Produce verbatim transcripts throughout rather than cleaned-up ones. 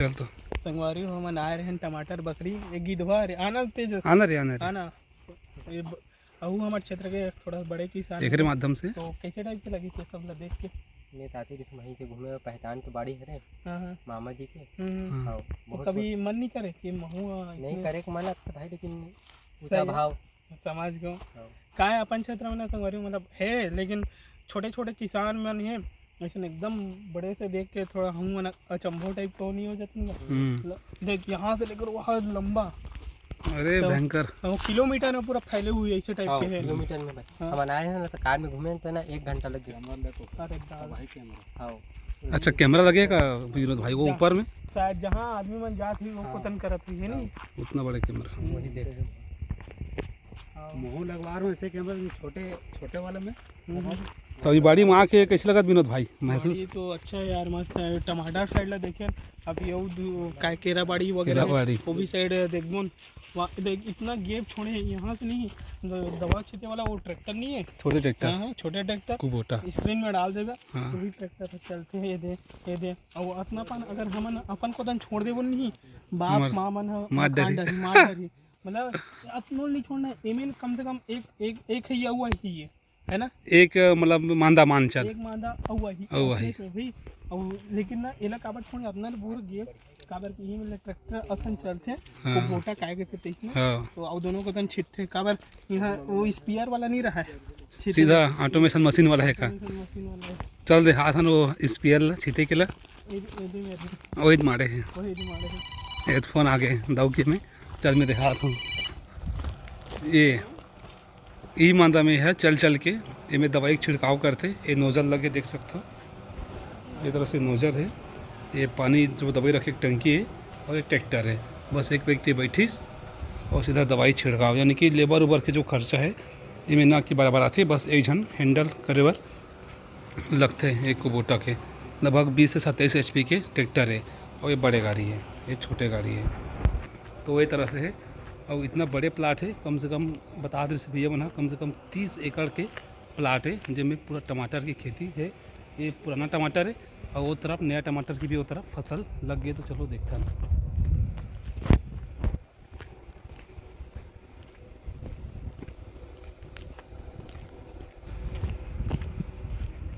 चल तो। संगवारी हो, हमन आए रहन टमाटर बकरी, ये गिधवा रे, आना तेजस। आना रे, आना रे। आना। ये ब-, अहू हमर क्षेत्र के थोड़ा बड़े किसान एकरे हे। माध्यम से। तो कैसे टाइप के लगी से सब ला देख के? मैं ताती रिस मही जे घूमे में पहचान के बाड़ी हरे। हाँ, हाँ। मामा जी के। हम्म, हम्म। हाँ। हाँ, तो बहुत कभी मन नहीं करे कि महू, आ, नहीं इसमें करे के मन लगता भाई, लेकिन सही ऊंचा है। भाव। समझ गयो। हाँ। काय अपन क्षेत्र में ना संगवारी, मतलब, हे, लेकिन छोटे-छोटे किसान मन हे, ऐसे एकदम बड़े से देख के थोड़ा हम मन अचंभो टाइप को नहीं हो जाते ना? हम्म। ल-, देख, यहाँ से लेकर वहाँ लंबा। अरे, तो भयंकर। वो किलोमीटर में पूरा फैले हुए ऐसे टाइप हाँ, के हैं। किलोमीटर में भाई। हाँ। हम आए हैं ना, तो कार में घूमे तो ना, एक घंटा लग गया। अरे दादा। हाँ। अच्छा, कैमरा लगेगा विनोद भाई, वो जा-, ऊपर में? शायद जहाँ आदमी मन जात ही, वो हाँ। पतन करत हुई है नी? हाँ। उतना बड़ा कैमरा। वही देख। हाँ। मुँह लगवा रहा हूँ ऐसे कैमरा, छोटे, छोटे वाले में। हम्म। तो अभी बाड़ी में आके कैसे लगत विनोद भाई, महसूस? बाड़ी तो अच्छा है यार, मस्त है। टमाटर साइड ला देखे, अभी वो दू-, का केरा बाड़ी वगैरह केरा है, बाड़ी। वो भी साइड देखबो न। वहाँ देख, इतना गैप छोड़े हैं यहाँ से नहीं, द-, दवा छीटे वाला वो ट्रैक्टर नहीं है? छोटे ट्रैक्टर। हाँ, हाँ, छोटे ट्रैक्टर। कुबोटा। स्क्रीन में डाल देगा, हाँ। वही ट्रैक्टर से चलते हैं, ये दे, ये दे। और अपना अपन, अगर हमन अपन को तन छोड़ देबो नहीं, बाप, मार, माँ मन ह-, मार खान डरही। डरही, मार डरही। मतलब, अतनो नहीं छोड़ना है, एमे कम से कम एक, एक, एक है या हुआ ही है। है ना? एक, मतलब, मांदा मान चल। एक मांदा अउ आही, अउ आही। अपने से भी। अउ लेकिन ना, एला काबर छोड़े, अपना ले बोर गे, काबर कि इही में ट्रैक्टर असन चलथे, हाँ। वो बोटा काय के तइसने। हाँ। तो अउ दोनों को तन छिटथे, काबर यहाँ वो स्पेयर वाला नहीं रहा है। छिटथे। सीधा ऑटोमेशन मशीन वाला है का? ऑटोमेशन मशीन वाला है। चल दे, हाथ हन वो स्पेयर ला, छिटे के ला। ए, ए, दे मेरे। वही मारे हैं। वही दे मारे हैं। ए, फोन आ गए, दऊ के में। चल, मैं दिखाता हूँ। ये ई मांदा में है, चल चल के एमे दवाई के छिड़काव करथे। ये नोजल लगे देख सकथो, ये तरह से नोजल है। ये पानी जो दवाई रखे एक टंकी है और ये ट्रैक्टर है। बस एक व्यक्ति बैठिस और सीधा दवाई छिड़काव, यानी कि लेबर उबर के जो खर्चा है, एमे ना कि बराबर आथे, बस एक झन हैंडल करे बर लगथे एक कुबोटा के। लगभग बीस से सत्ताईस एचपी के ट्रैक्टर है और ये बड़े गाड़ी है, ये छोटे गाड़ी है। तो ये तरह से है। और इतना बड़े प्लाट है, कम से कम बता दे भैया मन ह, कम से कम तीस एकड़ के प्लाट है, जेमे पूरा टमाटर की खेती है। ये पुराना टमाटर है और वो तरफ नया टमाटर की भी वो तरफ फसल लग गई। तो चलो देखते हैं।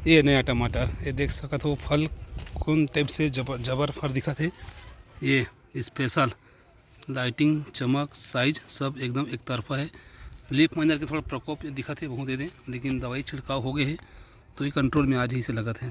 ये नया टमाटर, ये देख सकत हो फल कौन टाइप से जबर, जबर फल दिखत है। ये स्पेशल लाइटिंग, चमक, साइज सब एकदम एक तरफा है। लीफ माइनर के थोड़ा प्रकोप दिखत है बहुत दे, लेकिन दवाई छिड़काव हो गए है तो ये कंट्रोल में आ जाही से लगत है।